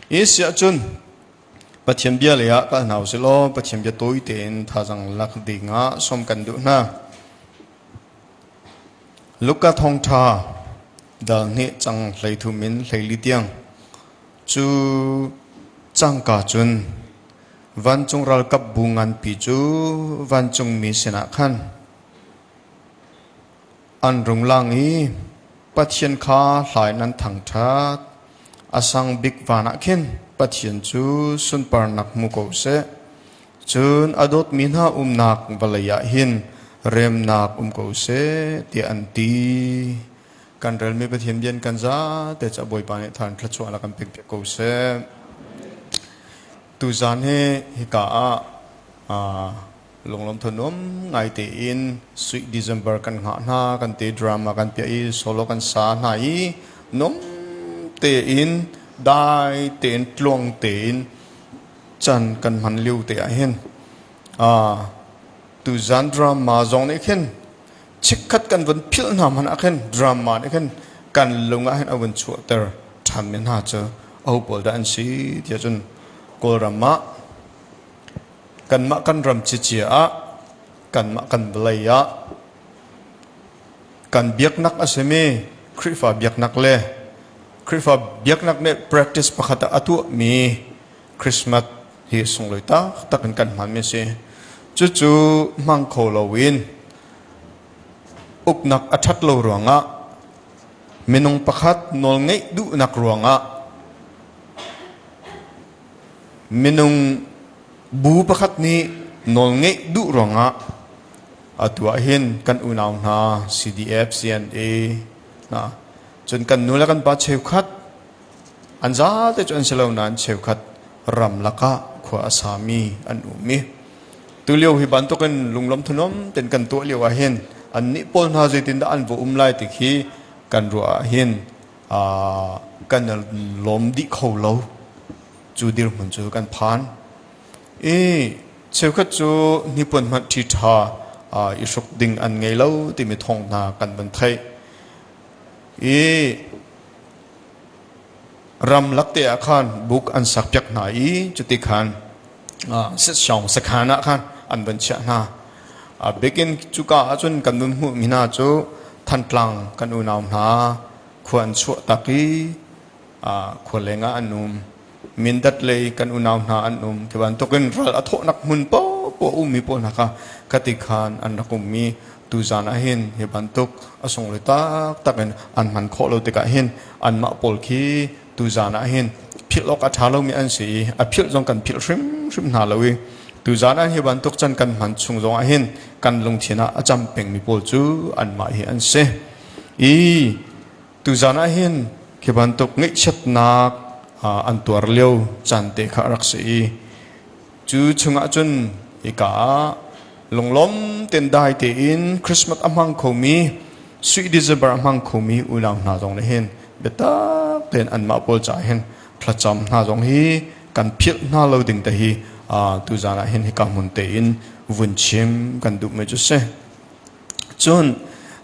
I siah cun Pathian bia lei ah kal hna usih law Pathian bia tawi tein thazang lak ding ah sawm kan duh hna. Luka thawngṭha dal hnih cang 13 in 14 tiang cu cangka cun vancung ralkap bu nganpi cu vancungmi sinah khan an rung lang i Pathian kha hla in an thangṭhat. A sang bik van ah khin Pathian cu sunparnak hmu ko seh. Cun a dawtmi hna umnak vawlei ah hin remnak um ko seh, tiah an ti. Kan relmi Pathian bia in kan zate cu a Bawipa nih than thluachuah la kan pek piak ko seh. Tuzan hi hika ah lunglawm thanuam ngai tein Sweet December kan hngah hna, kan te drama kan piah i solo kan sa hna i nuam tein, dai tein, tluang tein chan kan hman lio te ah hin tuzan drama zong nih khin chikkhat kan vun philh hna hmanh ah khin drama nih khin kan lung ah hin a vun chuahter ṭhan mi hna cu aho pawl dah an si tiah cun Kawlram ah kanmah kan ram cicia ah kanmah kan vawlei ah kan biaknak a simi Khrihfa biaknak le Khrihfa biaknak nih practice pakhat ah a tuahmi Christmas hi sunglawi taktak in kan hmanmi a si. Cucu hmang kho loin uknak a ṭhat lo ruangah minung pakhat nawlngeih duhnak ruangah minung bu pakhat nih nawlngeih duh ruangah atu ah hin kan unau hna CDF, CNA hna cun kan nu le kan pa cheukhat An zate cu an si lo nain cheukhat ramlak ah khua a sami an um i tulio hi bantukin lunglawm thanuam ten kan tuah lio ah hin annih pawl hna zeitindah an va um lai ti khi kan ruah ah hin kan lawm dih kho lo. Cu dirhmun cu kan phan i cheukhat cu hnipuan hmanh ṭhi ṭha i hruk ding an ngei lo timi thawng hna kan van theih i Ramlak te ah khan buk an sakpiak hna i cuti khan setsawng sakhan ah khan an van chiah hna. A bikin cuka ahcun kan nun hmuhmi hna cu Thantlang kan unau hna khua an chuah tak i khua leng ah an um. Mindat lei kan unau hna an um. Ti bantukin ral a thawhnak hmun paohpaoh ummi pawl hna kha khati khan an rak ummi tuzan ah hin hi bantuk a sunglawi taktak in an hman khawh lo tikah hin anmah pawl khi tuzan ah hin philh awk a ṭha lomi an si i a philh zong kan philh hrimhrim hna lo i tuzan ah hi bantuk can kan hman chung zong ah hin kan lungthin ah a cam pengmi pawl cu anmah hi an si i tuzan ah hin khi bantuk ngaihchiatnak an tuar lio caan te kha a rak si i Cu chungah cun hika ah lunglawm tein dai tein Christmas a hmang khomi, Sui December a hmang khomi unau hna zong nih hin biatak tein anmah pawl caah hin thlacam hna zong hi kan philh hna lo ding te hi tuzan ah hin hika hmun tein vun chim kan duhmi cu si. Cun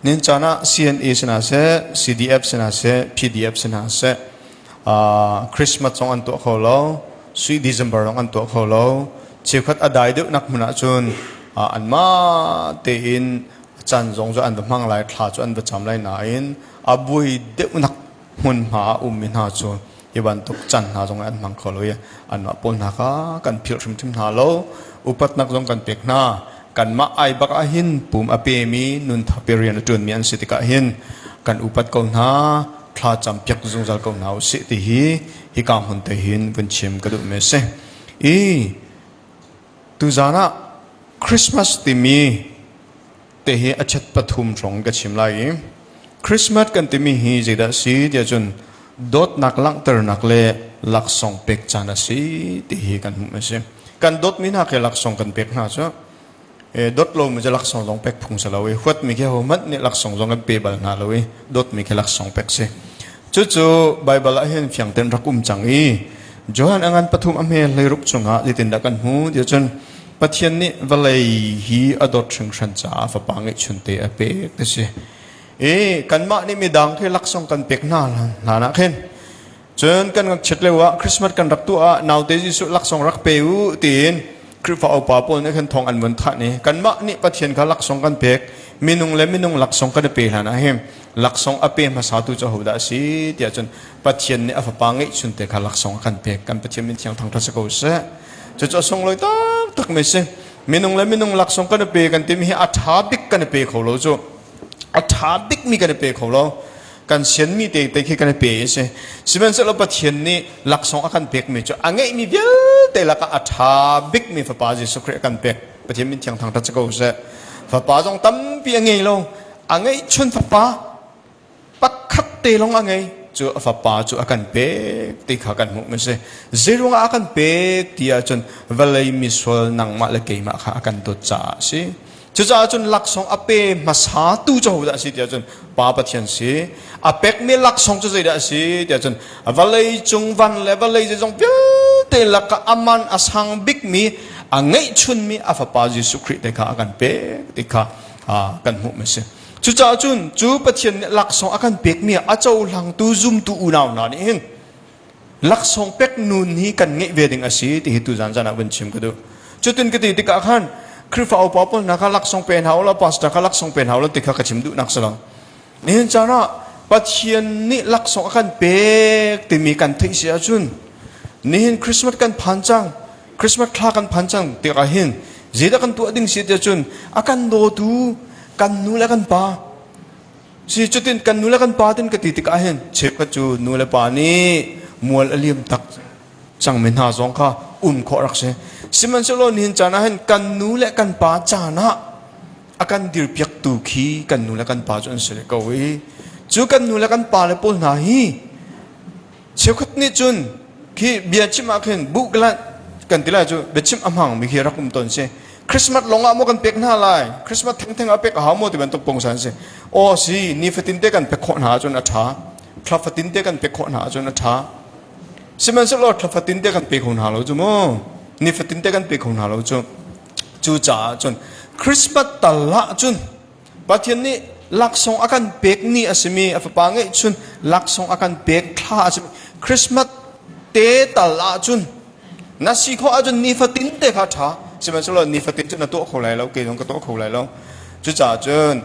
nin caan ah CNA sinah seh, CDF sinah seh, PDF sinah seh, Christmas zong an tuah kho lo, Sui December zong an tuah kho lo. Cheukhat a dai deuhnak hmun ahcun anmah tein caan zong cu an va hmang lai, thla cu an va cam lai nain a buai deuhnak hmunhma a ummi hna cu hi bantuk can hna zong an hmang kho lo i anmah pawl hna kha kan philh hrimhrim hna lo. Upatnak zong kan pek hna. Kanmah ai bak ah hin pum a pemi nun thape rian a ṭuanmi an si tikah hin kan upat ko hna, thla cam piak zungzal ko hna usih ti hi hika hmun te hin vun chim ka duhmi a si. I tuzan ah Christmas timi te hi a chat pathum hrawng ka chim lai i Christmas kan timi hi zeidah a si tiah cun dawtnak langhternak le laksawng pek caan a si ti hi kan hmuh a si. Kan dawtmi hna khi laksawng kan pek hna cu dawt lomi cu laksawng zong pek phung si lo i huatmi khi hohmanh nih laksawng zong kan pe bal hna lo i dawtmi khi laksawng pek si. Cucu Baibal ah hin fiang tein rak um cang i Johan a ngan pathum a hme hleiruk chungah zeitindah kan hmu tiah cun Pathian nih vawlei hi a dawt hringhran caah fapa ngeihchunte a pek ti si. I kanmah nih midang khi laksawng kan pek hna hlan ah khin Cun kan ngakchiat lio ah Christmas kan rak tuah ah naute Jesuh laksawng rak pe u tiin Khrihfa upa pawl nih khan thawng an vun thah ni. Kanmah nih Pathian kha laksawng kan pek. Minung le minung laksawng kan i pe hlan ah hin laksawng a pe hmasatu cu ahodah a si tiah cun Pathian nih a fapa ngeihchun te kha laksawng a kan pek. Kan Pathian min thiang thangṭhat si ko seh. Cucu a sunglawi taktak mi si. Minung le minung laksawng kan i pe kan timi hi a ṭha bik kan i pe kho lo cu. A ṭha bikmi kan i pe kho lo. Kan sianmi te te khi kan i pe i si. Sihmanhsehlaw Pathian nih laksawng a kan pekmi cu a ngeihmi vialte lakah a ṭha bikmi Fapa Jesuh Khrih a kan pek. Pathian min thiang thangṭhat si ko seh. Fapa zong tampi a ngei lo. A ngeihchun fapa pakhat te lawng a ngei. Cu a fapa cu a kan pek ti kha kan hmuh mi si. Zeiruangah a kan pek ti ahcun vawlei misual nangmah le keimah kha a kan dawt caah a si. Cucaah cun laksawng a pe hmasatu cu hodah a si tiah cun Pa Pathian si. A pekmi laksawng cu zeidah a si tiah cun vawlei cung van le vawlei zeizong vialte lakah a man a sang bikmi a ngeihchunmi a fapa Jesuh Khrih te kha a kan pek ti kha kan hmuh mi si. Cucaah cun cu Pathian nih laksawng a kan pekmi a cohlangtu zumtu unau hna nih hin laksawng pek nun hi kan ngeih ve ding a si ti hi tu zan zan ah vun chim ka duh. Cutin ka ti tikah khan Khrihfa upa pawl hna kha laksawng pe hna ulaw pastor kha laksawng pe hna ulaw ti kha ka chim duhnak si lo. Nihin caan ah Pathian nih laksawng a kan pek timi kan theih si ahcun nihin Christmas kan phan cang, Christmas thla kan phan cang tikah hin zeidah kan tuah ding si tiah cun a kan dawtu kan nu le kan pa Si cutin kan nu le kan pa tin ka ti tikah hin cheukhat cu nu le pa nih mual a liam tak cangmi hna zong kha um khawh rak si. Sihmanhsehlaw nihin caan ah hin kan nu le kan pa caan ah a kan dirpiaktu khi kan nu le kan pa cu an si ko i cu kan nu le kan pa le pawl hna hi cheukhat nih cun khi bia chim ah khin buh kan ti lai cu biachim a hmangmi khi rak um tawn si. Christmas lawng ah maw kan pek hna lai? Christmas thengtheng ah pek a hau maw ti bantuk pungsan si. Aw si, nifatin te kan pek khawh hna ahcun a ṭha. Thla fatin te kan pek khawh hna ahcun a ṭha. Sihmanhsehlaw thla fatin te kan pe kho hna lo cu mu. Nifatin te kan pe kho hna lo cu. Cucaah cun Christmas tal ah cun Pathian nih laksawng a kan pek ni a simi a fapa ngeihchun laksawng a kan pek thla a simi Christmas te tal ah cun Na si khawh ahcun nifatin te kha ṭha. Sihmanhsehlaw nifatin cu na tuah kho lai lo, kei zong ka tuah kho lai lo. Cucaah cun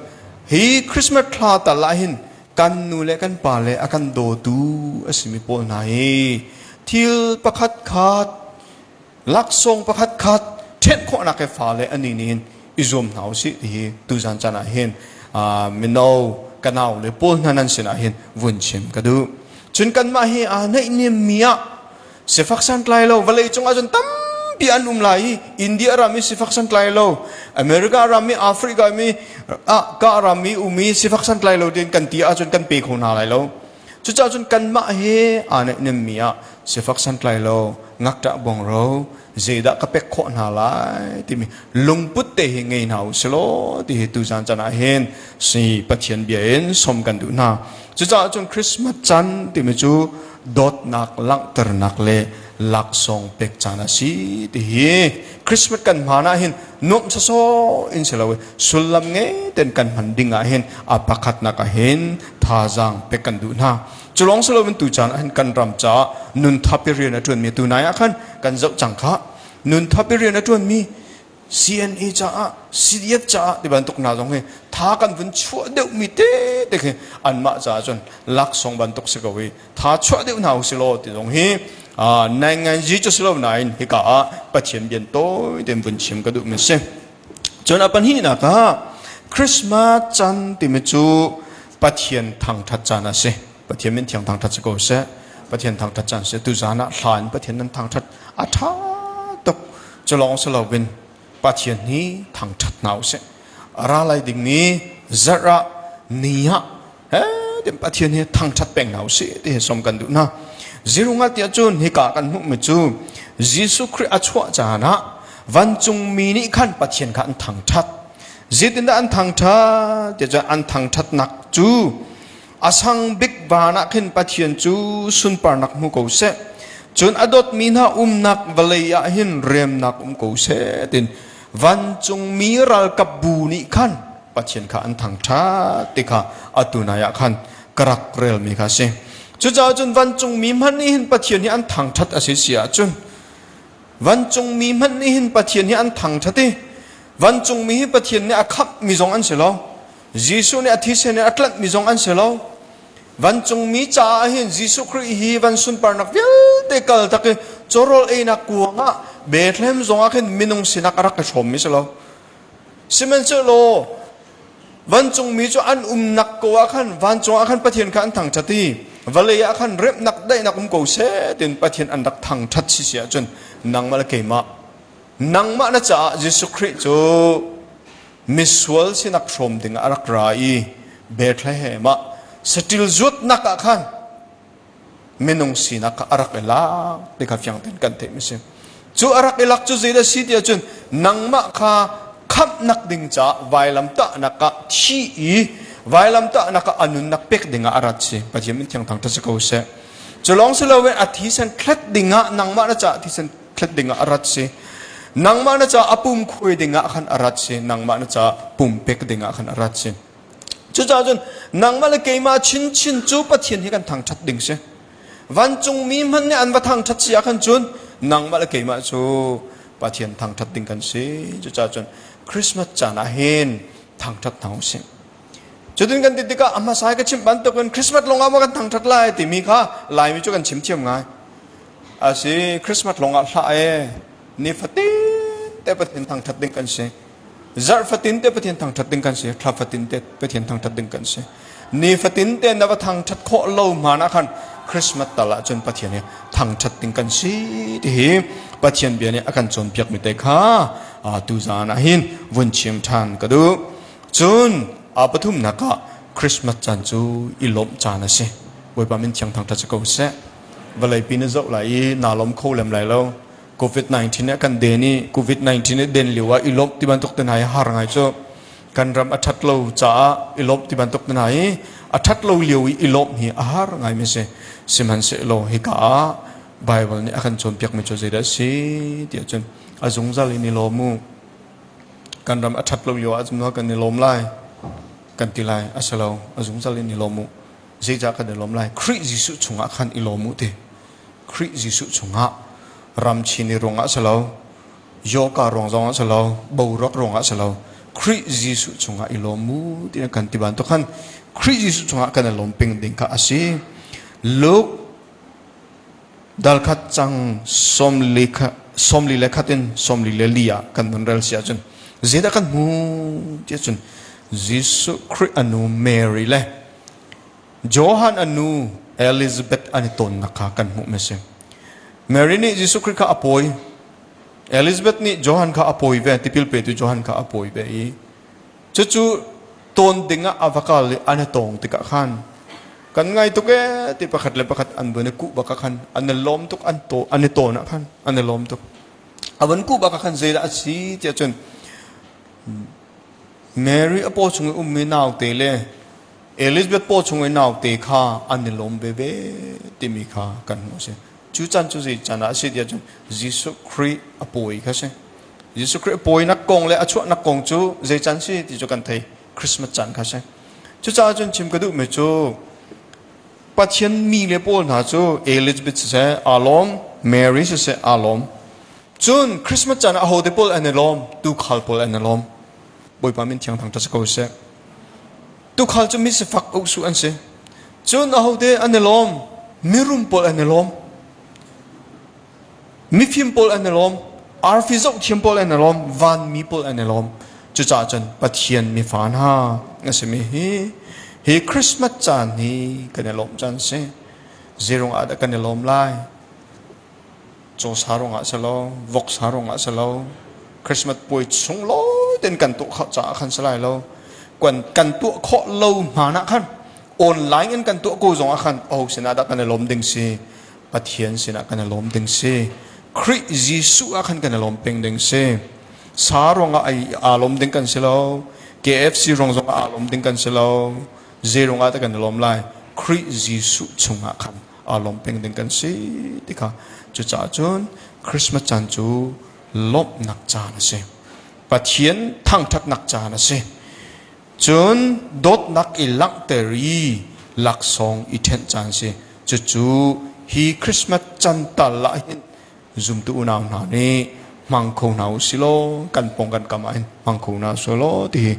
hi Christmas thla tal ah hin kan nu le kan pa le a kan dawtu a simi pawl hna hi thil pakhat khat, laksawng pakhat khat ṭhenh khawhnak he fale an nih hin i zuam hna usih ti hi tuzan caan ah hin mino ka nau le pawl hna nan sinah hin vun chim ka duh. Cun kanmah hi aa naihniam mi ah Sifak santlai lo vawlei cung ahcun tampi an um lai i India ram i sifak santlai lo, America ram i Africa mi ah ka ram i um i sifak santlai lo tiin kan ti ahcun kan pe kho hna lai lo. Cucaah cun kanmah he aa naihnemmi ah sifak santlai lo, ngakṭah bawngro, zeidah ka pek khawh hna lai timi lungput te hi ngei hna u silaw ti hi tuzan caan ah hin si Pathian bia in som kan duh hna. Cucaah cun Christmas caan timi cu dawtnak langhternak le laksawng pek caan a si ti hi Christmas kan hmaan ah hin nuamh sawsawh in si lo sullam nge ten kan hman ding ah hin a pakhatnak ah hin thazaang pek kan duh hna. Cu lawng si loin tu caan ah hin kan ram caah nun thap i rian a ṭuanmi tu nai ah khan kan zoh cang kha nun thap i rian a ṭuanmi CNA caah CDF caah ti bantuk hna zong hi tha kan vun chuah deuhmi te te khi anmah caah cun laksawng bantuk si ko i tha chuah deuh hna usih law ti zong hi nainganzi cu si lo nain hika ah Pathian bian tawi tein vun chim ka duhmi si. Cun a pahnihnak ah Christmas caan timi cu Pathian thangṭhat caan a si. Pathian min thiang thangṭhat si ko seh. Pathian thangṭhat caan si. Tuzaan ah hla in Pathian nan thangṭhat a ṭha tuk. Cu lawng si loin Pathian hi thangṭhat hna usih. A ra lai dingmi zarh ah ni ah he tin Pathian hi thangṭhat peng hna usih ti hi som kan duh hna. Zirunga tiah cun hika kan hmuhmi cu Jesuh Khrih a chuah caan ah vancungmi nih khan Pathian kha an thangṭhat. Zeitindah an thangṭhat tiah cun an thangṭhatnak cu a sang bik van ah khin Pathian cu sunparnak hmu ko seh. Cun a dawtmi hna umnak vawlei ah hin remnak um ko seh tin vancungmi ralkap bu nih khan Pathian kha an thangṭhat ti kha atu nai ah khan ka rak relmi kha a si. Cucaah cun vancungmi hmanh nih hin Pathian hi an thangṭhat a si si ahcun vancungmi hmanh nih hin Pathian hi an thangṭhat i vancungmi hi Pathian nih a khamhmi zong an si lo. Jesuh nih a thisen in a tlanhmi zong an si lo. Vancungmi caah hin Jesuh Khrih hi van sunparnak vialte kal tak i cawrawl einak kuang ah Bethlehem zong ah khin minung sinak a rak i hrawmmi si lo. Sihmanhsehlaw vancungmi cu an umnak ko ah khan vancung ah khan Pathian kha an thangṭhat i vawlei ah khan remnak daihnak um ko seh tiin Pathian an rak thangṭhat si si ahcun nangmah le keimah nangmah na caah Jesuh Khrih cu misual sinak hrawm ding ah a rak ra i Bethlehem ah saṭil zuatnak ah khan minung sinak kha a rak i lak ti kha fiang tein kan theih mi si. Cu a rak i lak cu zeidah si ti ahcun nangmah kha khamhnak ding caah vailamtahnak ah thi i vailamtahnak ah a nunnak pek ding ah a rat si. Pathian min thiang thangṭhat si ko seh. Cu lawng si loin a thisen thlet ding ah nangmah na caah thisen thlet ding ah a rat si. Nangmah na caah a pum khuai ding ah khan a rat si. Nangmah na caah pum pek ding ah khan a rat si. Cucaah cun nangmah le keimah chinchin cu Pathian hi kan thangṭhat ding si. Vancungmi hmanh nih an va thangṭhat si ah khan cun nangmah le keimah cu Pathian thangṭhat ding kan si. Cucaah cun Christmas caan ah hin thangṭhat hna usih. Cutin kan ti tikah a hmasa i ka chimh bantukin Christmas lawng ah maw kan thangṭhat lai timi kha Laimi cu kan chim thiam ngai. A si, Christmas lawng ah hlah ee, nifatin te Pathian thangṭhat ding kan si. Zarh fatin te Pathian thangṭhat ding kan si, thla fatin te Pathian thangṭhat ding kan si. Ni fatin te na va thangṭhat khawh lo hmaan ah khan Christmas tal ah cun Pathian hi thangṭhat ding kan si ti hi Pathian bia nih a kan cawnpiak mi te kha tuzaan ah hin vun chim ṭhan ka duh. Cun a pathumnak ah Christmas caan cu i lawmh caan a si. Bawipa min thiang thangṭhat si ko seh. Vawleipi na zoh lai i naa lawm kho lem lai lo. COVID-19 nih a kan den i COVID-19 nih den lio ah i lawmh ti bantuk te hna hi har ngai cu kan ram a ṭhat lo caah i lawmh ti bantuk te hna hi a ṭhat lo lio i i lawmh hi a har ngai mi si. Sihmanhsehlaw hika ah Bible nih a kan cawnpiak mi cu zeidah a si ti ahcun a zungzal in i lawm u. Kan ram a ṭhat lo lio ah cun kan i lawm lai kan ti lai a si lo a zungzal in i lawm u. Zeicah kan i lawm lai? Khrih Jesuh chungah khan i lawm u ti. Khrih Jesuh chungah ram chin i ruangah si lo, yoga ruang zongah si lo, boruak ruangah si lo, Khrih Jesuh chungah i lawm mu ti kan ti bantuk khan Khrih Jesuh chungah kan i lawm peng ding kha a si. Luke dalkhat cang 41 in 44 ah kan vun rel si ahcun zeidah kan hmu ti ahcun Jesuh Khrih a nu Mary le Johan a nu Elizabeth an i tawnnak kha kan hmuh mi a si. Mary nih Jesuh Khrih kha a pawi. Elizabeth nih Johan kha a pawi ve, tipil petu Johan kha a pawi ve i cucu tawn ding ah a va kal i an i tawng tikah khan kan ngai tuk ee ti pakhat le pakhat an vun i kuh bak ah khan an i lawm tuk an to an i tawn ah khan an i lawm tuk a vun kuh bak ah khan zeidah a si tiah cun Mary a paw chung i ummi naute le Elizabeth paw chung i naute kha an i lawm veve timi kha kan hmuh a si. Cu caan cu zei caan ah a si tiah cun Jesuh Khrih a pawi kha si. Jesuh Khrih a pawinak kong le a chuahnak kong cu zei caan si ti cu kan thei. Christmas caan kha si. Cucaah cun chim ka duhmi cu Pathian mi le pawl hna cu Elizabeth siseh aa lawm, Mary siseh aa lawm. Cun Christmas caan ah ahote pawl an i lawm, tuukhal pawl an i lawm. Bawipa min thiang thangṭhat si ko seh. Tuukhal cu mi sifak uksu an si. Cun ahote an i lawm? Mirum pawl an i lawm. Mifim pawl an i lawm. Arfi zohthiam pawl an i lawm. Vanmi pawl an i lawm. Cucaah cun Pathian mifa hna a simi hi hi Christmas caan hi kan i lawmh caan si. Zeirung ah dah kan i lawm lai? Cawsa ruangah si lo, voksa ruangah si lo, Christmas puai sunglawi tein kan tuah khawh caah khan si lai lo. Kan, kan tuah khawh lo hmaan ah khan online in kan tuah ko zong ah khan aho sinah dah kan i lawm ding si? Pathian sinah kan i lawm ding si. Khrih Jesuh ah khan kan i lawm peng ding si. Sa ruangah ai aa lawm ding kan si lo. KFC ruang zong ah aa lawm ding kan si lo. Zei ruangah dah kan i lawm lai? Khrih Jesuh chungah khan aa lawm peng ding kan si ti kha cucaah cun Christmas caan cu lawmhnak caan a si. Pathian thangṭhatnak caan a si. Cun dawtnak i langhter i laksawng i ṭhenh caan a si. Cucu hi Christmas can tal ah hin zumtu unau hna nih hmang kho hna u silaw kan pong kan kam ah hin hmang kho hna selaw ti hi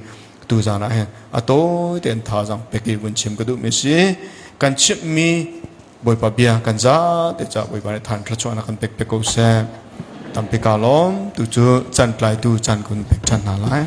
tuzan ah hin a tawi tein thazaang pek i vun chim ka duhmi si. Kan chimhmi Bawipa bia kan za te ca Bawipa nih than thluachuahnak kan pek pe ko seh. Tampi ka lawm tu cu can tlaitu caan kun pek ṭhan hna lai.